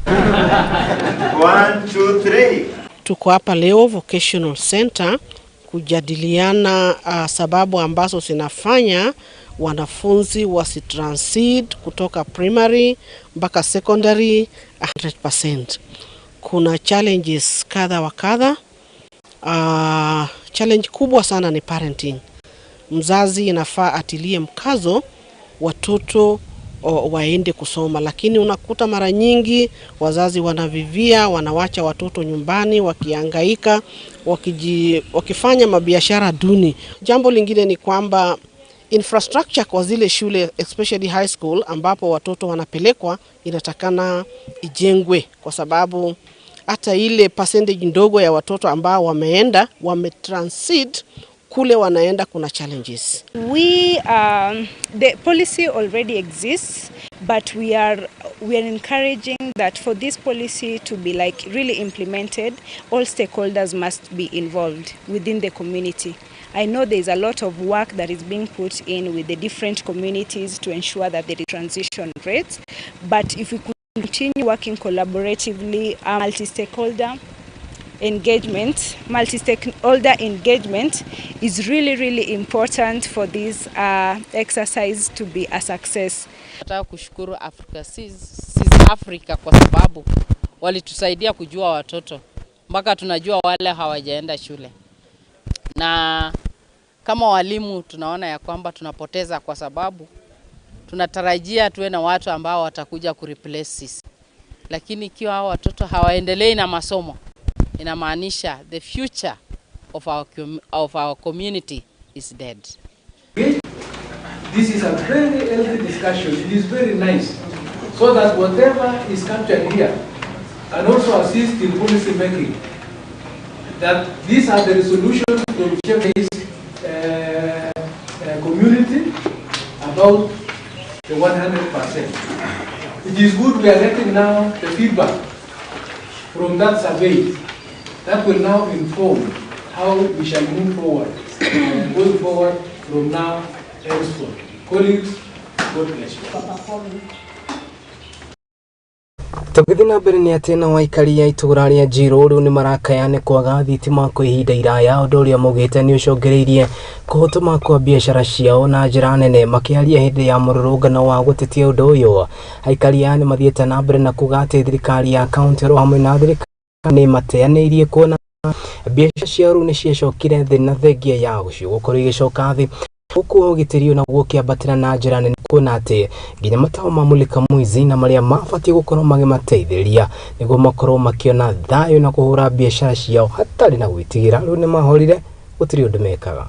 1 2 3. Tuko hapa leo Vocational Center kujadiliana sababu ambazo zinafanya wanafunzi wasitransit kutoka primary mpaka secondary 100%. Kuna challenges kadha wa kadha. Challenge kubwa sana ni parenting. Mzazi inafaa atilie mkazo watoto waende kusoma, lakini unakuta mara nyingi wazazi wanavivia, wanawacha watoto nyumbani wakihangaika, wakifanya mabiashara duni. Jambo lingine ni kwamba infrastructure kwa zile shule, especially high school ambapo watoto wanapelekwa, inatakana ijengwe, kwa sababu hata ile percentage ndogo ya watoto ambao wameenda, wametransit kule wanaenda, kuna challenges. The policy already exists, but we are encouraging that for this policy to be like really implemented, all stakeholders must be involved within the community. I know there is a lot of work that is being put in with the different communities to ensure that there is transition rates, but if we could continue working collaboratively, multi-stakeholder engagement is really, really important for this exercise to be a success. Nataka kushukuru Africa Seas Africa kwa sababu walitusaidia kujua watoto mpaka tunajua wale hawajaenda shule. Na kama walimu tunaona ya kwamba tunapoteza kwa sababu tunatarajia tuwe na watu ambao watakuja kureplace sisi. Lakini ikiwa hao watoto hawaendelei na masomo, inamaanisha the future of our community is dead. This is a very healthy discussion. It is very nice, so that whatever is captured here can also assist in policy making. That these are the resolutions to this community about the 100%. It is good we are getting now the feedback from that survey that will now inform how we shall move forward, going forward from now henceforth. Colleagues, God bless you. Tũgĩthiĩ na mbere nĩ atĩ nao aikari a itũũra rĩa Njirũ rĩu nĩ marakaya nĩ kwaga thitima kwa ihinda iraya, ũndũ ũrĩa maugĩte nĩ ũcũngĩrĩirie kũhotoma kwa biacara ciao na njĩra nene. Makĩaria hĩndĩ ya mũrũrũngano wa gũtetia ũndũ ũyũ, aikari aya nĩ mathiĩte na mbere na kuga atĩ thirikari ya kaũntĩ oro hamwe na thirikari nĩ mateanĩirie kuona biacara ciao rĩu nĩ ciacokire thĩ na thengia ya ũcio gũkorwo igĩcoka thĩ, huku ũgitĩri onaguo ũkĩambatĩra na njĩra nene, kuona atĩ nginya matawa ma Mulika Mwizi na marĩa mabatiĩ gũkorwo magĩmateithĩrĩria nĩguo makorwo makĩona thayũ na kũhũra biacara ciao hatarĩ na gwĩtigĩra, rĩu nĩ mahorire, gũtirĩ ũndũ mekaga.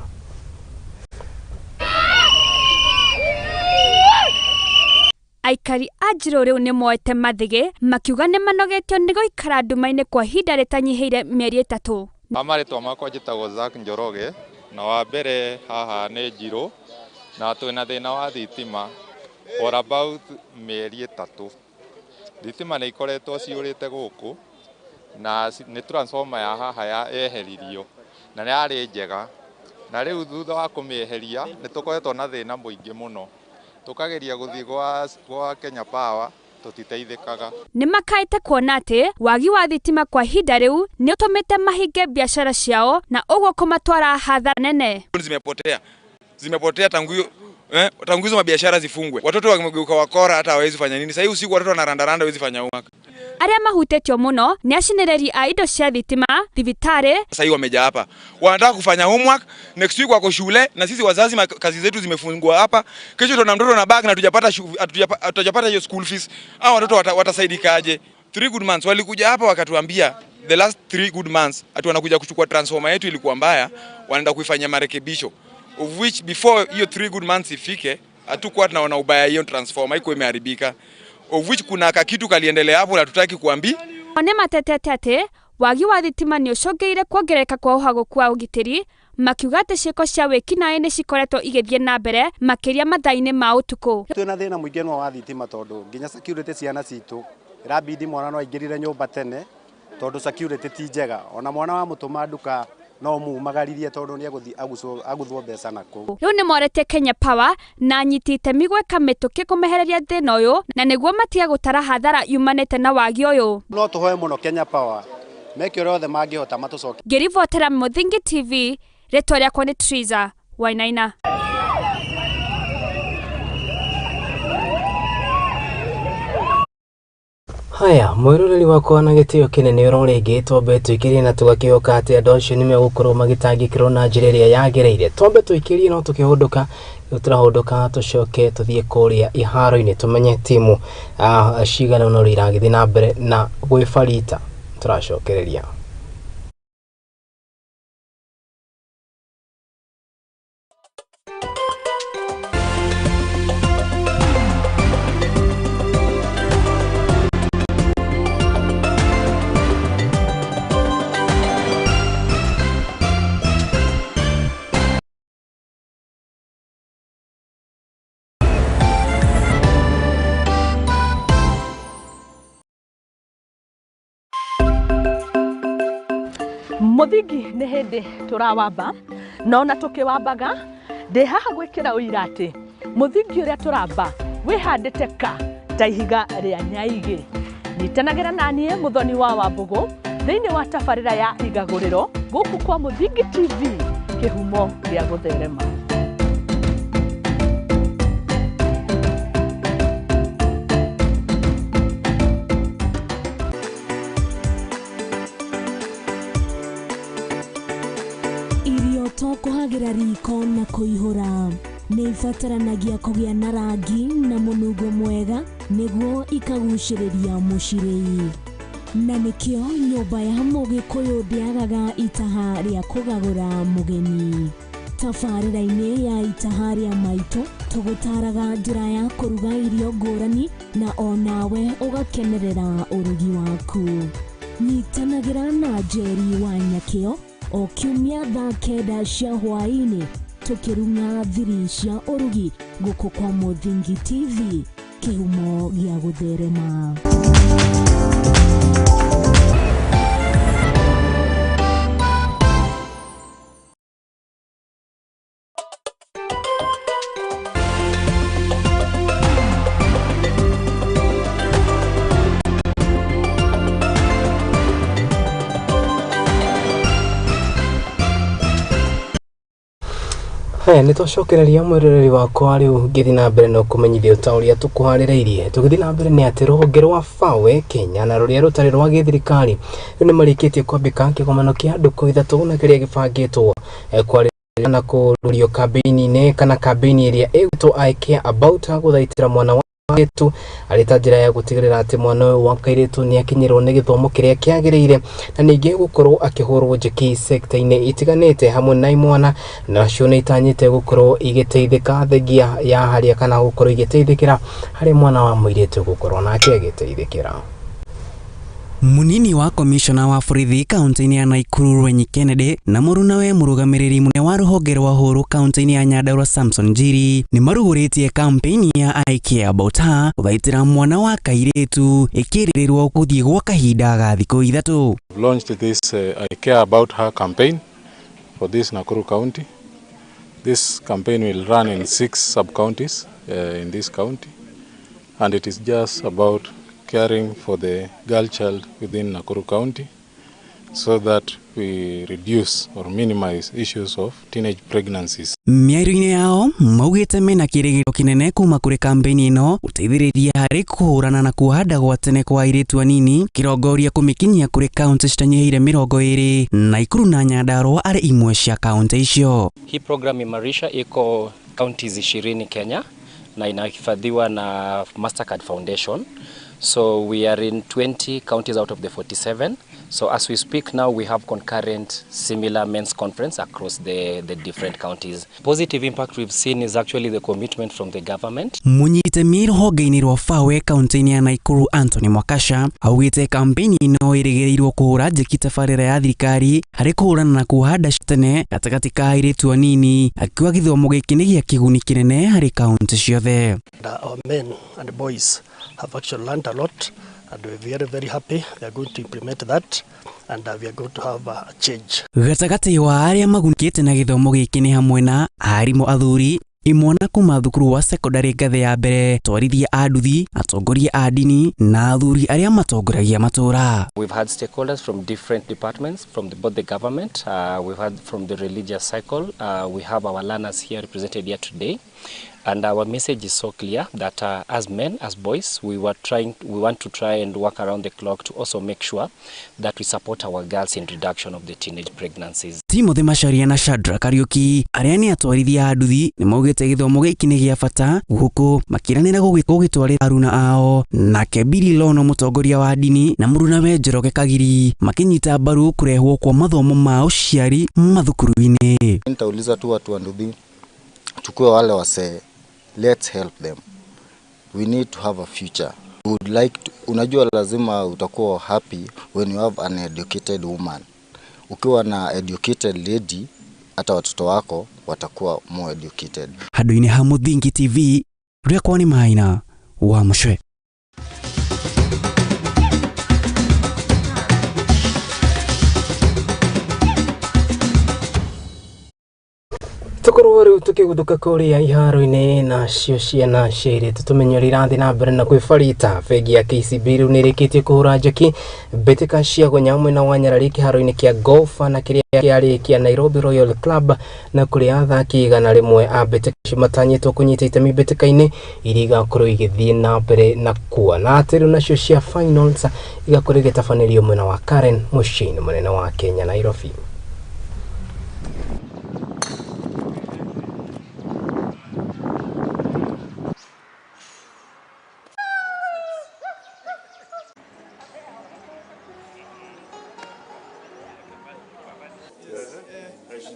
Aikari a Njirũ rĩu nĩ moete mathĩgĩ makiuga nĩ manogetio nĩ gũikara nduma-inĩ kwa ihinda rĩtanyihĩire mĩeri 3. Marĩtwa makwa njĩtagwo Zack Njoroge, na wa mbere haha nĩ Njirũ, na twĩna thĩna wa thitima for about mĩeri 3. Thitima nĩ ikoretwo ciũrĩte gũkũ, na nĩ transformer ya haha yeheririo, na nĩ yarĩ njega, na rĩu thutha wa kũmĩeheria nĩ tũkoretwo na thĩna mũingĩ mũno, tũkageria gũthiĩ gwa Kenya Power tũtiteithĩkaga. Nĩ makaĩte kuona atĩ wagi wa thitima kwa ihinda rĩu nĩ ũtũmĩte mahinge biacara ciao na ũguo kũmatwara hathara nene. Zimepotea tangu hiyo tangu hizo mabiashara zifungwe, watoto wamegeuka wakora, hata hawezi fanya nini. Sasa usiku watoto wanarandaranda, hawezi fanya homework. Arĩa mahutĩtio mũno nĩ acinĩrĩri a indo cia thitima, thibitarĩ. Sasa hivi wameja hapa, wanataka kufanya homework, next week wako shule, na sisi wazazi kazi zetu zimefungwa hapa. Kesho tuna mtoto na bag na hatujapata hiyo school fees. Hao watoto watasaidikaje? 3 good months walikuja hapa wakatuambia the last 3 good months ati wanakuja kuchukua transformer yetu ilikuwa mbaya, wanaenda kuifanyia marekebisho, of which before hiyo 3 good months ifike hatukuwa tunaona ubaya hiyo transformer iko imeharibika, of which kuna kakitu kaliendelea hapo na tutaki kuambi. Nĩ matetete atĩ wagi wa thitima nĩ ũcũngĩrĩire kuongerereka kwa ũhagũku wa ũgitĩri, makiuga atĩ ciĩko cia wĩkinaĩ nĩ cikoretwo igĩthiĩ na mbere makĩria mathaa-inĩ ma ũtukũ. Twĩna thĩna mũingĩ mũno wa thitima tondũ nginya security ciana citũ ĩrabidi mwana no aingĩrire nyũmba tene tondũ security ti njega, ona mwana wa mũtũma nduka no mumagaririe tondũ nĩ egũthiĩ aguthwo mbeca na kũu. Rĩu nĩ moretie Kenya Power na anyiti itemi gwĩka mĩtũkĩ kũmehereria thĩna ũyũ na nĩguo matige gũtara hathara yumanĩte na wagi ũyũ. No tũhoe mũno Kenya Power meke ũrĩa othe mangĩhota matũcoke. Ngĩribotera Mũthingi TV, rĩtwa rĩakwa nĩ Triza Wainaina. Haya, mwĩroreri wakwa na gĩtĩo kĩnene oro rĩngĩ, twambe tũikĩrie na tũgakĩhoka atĩ andũ acio nĩ megũkorwo magĩtangĩkĩrwo na njĩra ĩrĩa yagĩrĩire. Twambe tũikĩrie no tũkĩhũndũka, rĩu tũrahũndũka tũcoke tũthiĩ kũrĩa iharo-inĩ tũmenye timu cigana ũna ũrĩa iragĩthiĩ na mbere na gwĩbarita. Tũracokereria. Mũthingi nĩ hĩndĩ tũrawamba na ona tũkĩwambaga ndĩ haha gwĩkĩra ũira atĩ mũthingi ũrĩa tũramba wĩhandĩte ka ta ihiga rĩa nyaigĩ. Nyitanagĩra na niĩ Mũthoni wa Wambũgũ thĩinĩ wa tabarĩra ya Igagũrĩro gũkũ kwa Mũthingi TV, kĩhumo gĩa gũtherema. Kũhagĩra riko na kũihũra nĩ ibataranagia kũgĩa na rangi na mũnungo mwega nĩguo ikagucĩrĩria mũcirĩi, na nĩkĩo nyũmba ya Mũgĩkũyũ ndĩagaga itaha rĩa kũgagũra mũgeni. Tabarĩra-inĩ ya itaha rĩa maitũ tũgũtaraga njĩra ya kũruga irio ngũrani na onawe ũgakenerera ũrugi waku. Nyitanagĩra na Njeri wa Nyakĩo o kiumia thaa 9 cia hwaĩ-inĩ tũkĩrung'a thiri cia ũrugi gũkũ kwa Mũthingi TV. Kĩhumo gĩa gũtherema. Haya nä twacokereria mwĩroreri wakwa rĩu ngĩthiĩ na mbere na kũmenyithia ta ũrĩa tũkũharĩrĩirie. Tũgĩthiĩ na mbere nĩ atĩ rũhonge rwa FAWE Kenya na rũrĩa rũtarĩ rwa gĩthirikari rĩu nĩ marĩkĩtie kwambĩka kĩgomano kĩa ndukũ ithatũ na kĩrĩa gĩbangĩtwo kwarĩrĩria na kũrũrio kambĩini-inĩ kana kambĩini ĩrĩa ĩgwĩtwo I Care About Her gũthaitĩra mwana wa kairĩtu arĩ ta njĩra ya gũtigĩrĩra atĩ mwana ũyũ wa kairĩtu nĩ akinyĩrwo nĩ gĩthomo kĩrĩa kĩagĩrĩire na ningĩ gũkorwo akĩhũrwo njeki sekta-inĩ itiganĩte hamwe na imwana nacio nĩ itanyĩte gũkorwo igĩteithĩka thengia ya harĩa kana gũkorwo igĩteithĩkĩra harĩ mwana wa mũirĩtu gũkorwo nake agĩteithĩkĩra. Munini wa komishona wa borithi kaunti-inĩ ya Nakuru Rwenyi Kennedy na mũrunawe mũrũgamĩrĩri mũnene wa rũhonge rwa Hũru kaunti-inĩ ya Nyandarua Samson Njiri nĩ marugũrĩtie kampeni ya I Care About Her gũthaitĩra mwana wa kairĩtu ĩkĩrĩrĩrwo gũthiĩ gwa kahinda ga thikũ ithatũ. Launched this I Care About Her campaign for this Nakuru County. This campaign will run in 6 sub-counties in this county, and it is just about caring for the girl child within Nakuru County so that we reduce or minimize issues of teenage pregnancies. Mĩario-inĩ yao maugĩte mena kĩrĩgĩrĩro kĩnene kuma kũrĩ kambĩini ĩno gũteithĩrĩria harĩ kũhũrana na kuoha gwa tene kwa airĩtu anini kĩrongoria kũmĩkinyia kũrĩ kaunti citanyihĩire 20 Nakuru na Nyandarua arĩ imwe cia kaunti icio. Hii program Imarisha iko counties 20 Kenya na inahifadhiwa na Mastercard Foundation. So we are in 20 counties out of the 47. So as we speak now, we have concurrent similar men's conference across the different counties. Positive impact we've seen is actually the commitment from the government. Mũnyitemi rũhonge-inĩ rwa FAWE kaunti-inĩ ya Nakuru Anthony Mwakasha augĩte kampeni ĩno ĩrĩgĩrĩirwo kũhũra njeki tabarĩra ya thirikari harĩ kũhũrana na kuoha nda tene gatagatĩ ka airĩtu anini, akiuga gĩthomo gĩkĩ nĩ gĩa kĩguni kĩnene harĩ kaunti ciothe. Our men and boys have actually learned a lot, and we're very, very happy. They are going to implement that, and we are going to have a change. Gatagatĩ wa arĩa magunĩkĩte na gĩthomo gĩkĩ nĩ hamwe na arimũ athuri, imwana kuma thukuru wa sekondari ngathĩ ya mbere, twarithia a nduthi, atongoria a ndini na athuri arĩa matongoragia matũra. We've had stakeholders from different departments, from both the government, we've had from the religious cycle, we have our learners here represented here today. And our message is so clear that as men, as boys, we want to try and work around the clock to also make sure that we support our girls in reduction of the teenage pregnancies. Timothy Macharia na Shadrack Kariuki arĩa nĩ atwarithia a nduthi nĩ maugĩte gĩthomo gĩkĩ nĩ gĩa bata gũkũ makiranĩra gũgĩtwarĩra aruna ao. Nake Billy Lono mũtongoria wa ndini na mũrunawe Njoroge Kagiri makĩnyita mbaru kũrehwo kwa mathomo ma ũciari mathukuru-inĩ. Nitauliza tu watu wa nduthi, chukue wale wasee, let's help them. We need to have a future. We would like to, unajua lazima utakuwa happy when you have an educated woman. Ukiwa na educated lady, hata watoto wako watakuwa more educated. Handũ-inĩ ha Mũthingi TV, rĩakwa nĩ Maina wa Mũcwe. Tukorwo rĩu tũkĩguthũka kũrĩa iharo-inĩ nacio ciana cia airĩtu tũmenye ũrĩa irathiĩ na mbere na kwĩbarita. Bengi ya KCB rĩu nĩ ĩrĩkĩtie kũhũra njeki mbĩtĩka cia gonya mwena wa Nyarari kĩharo-inĩ kĩa golf na kĩrĩa kĩarĩ kĩa Nairobi Royal Club, na kũrĩa athaki 100 a mbĩtĩka icio matanyĩtwo kũnyita itemi mbĩtĩka-inĩ iria igakorwo igĩthiĩ na mbere na kuo, na atĩ rĩu nacio cia finals igakorwo igĩtabanĩrio mwena wa Karen mũciĩ-inĩ mũnene wa Kenya Nairobi.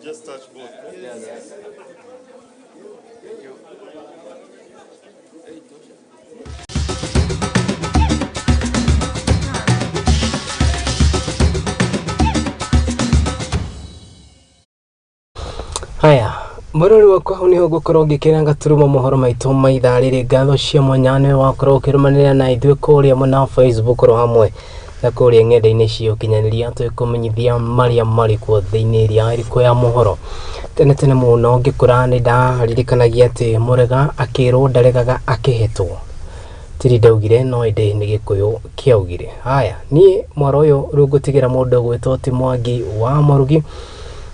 Just touch both. Yes. Thank you. Haya, Mũrori wakwa, hau nĩho ngũkorwo ngĩkĩra gaturuma mohoro maitũ ma ithaa rĩrĩ. Ngatho cia mwanya nĩwe wakorwo ũkĩrũmanĩrĩra na ithuĩ kũrĩa mwena wa Facebook oro hamwe na kũrĩa ng'enda-inĩ cia ũkinyanĩria, tũkũmenyithia marĩa marĩ kuo thĩinĩ ĩrĩa ĩrĩkũ ya mohoro. Tene tene mũno ngĩkũra nĩ ndaririkanagia atĩ mũrega akĩrwo ndaregaga akĩhetwo. Tiri ndaugire, no ĩndĩ nĩ Gĩkũyũ kĩaugire. Haya, niĩ mwaro ũyũ rĩu ngũtigĩra mũndũ ũgwĩtwo ti Mwangi wa Mũrugi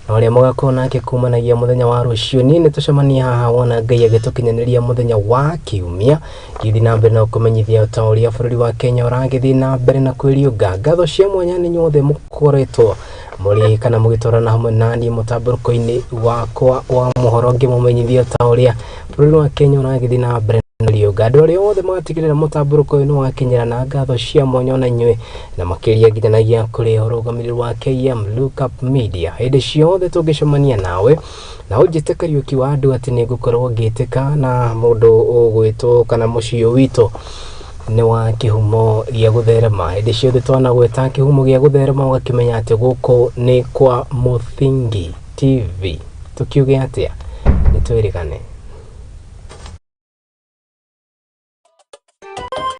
na ũrĩa mũgakorwo nake kumanagia mũthenya wa rũciũ. Niĩ nĩ tũcemanie haha wona Ngai agĩtũkinyanĩria mũthenya wa kiumia, ngĩthiĩ na mbere na kũmenyithia ta ũrĩa bũrũri wa Kenya ũragĩthiĩ na mbere na kwĩriũnga. Ngatho cia mwanya nĩ inyuothe mũkoretwo mũrĩ kana mũgĩtwarana hamwe na niĩ mũtambũrũko-inĩ wakwa wa mohoro, ngĩmũmenyithia ta ũrĩa bũrũri wa Kenya ũragĩthiĩ na mbere na riũnga. Andũ arĩa othe magatigĩrĩra mũtambũrũko ũyũ nĩ wakinyĩra, na ngatho cia mwanya ona inyuĩ, na makĩria nginyanagia kũrĩ ũrũgamĩrĩri wa KM Lookup Media. Hĩndĩ ciothe tũngĩcemania nawe na ũnjĩte Kariũki wa andũ, atĩ nĩ ngũkorwo ngĩtĩka na mũndũ ũgwĩtwo kana mũciĩ witũ nĩ wa kĩhumo gĩa gũtherema. Hĩndĩ ciothe twanagweta kĩhumo gĩa gũtherema, ũgakĩmenya atĩ gũkũ nĩ kwa Mũthingi TV. Tũkiuge atĩa? Nĩ twĩrĩgane.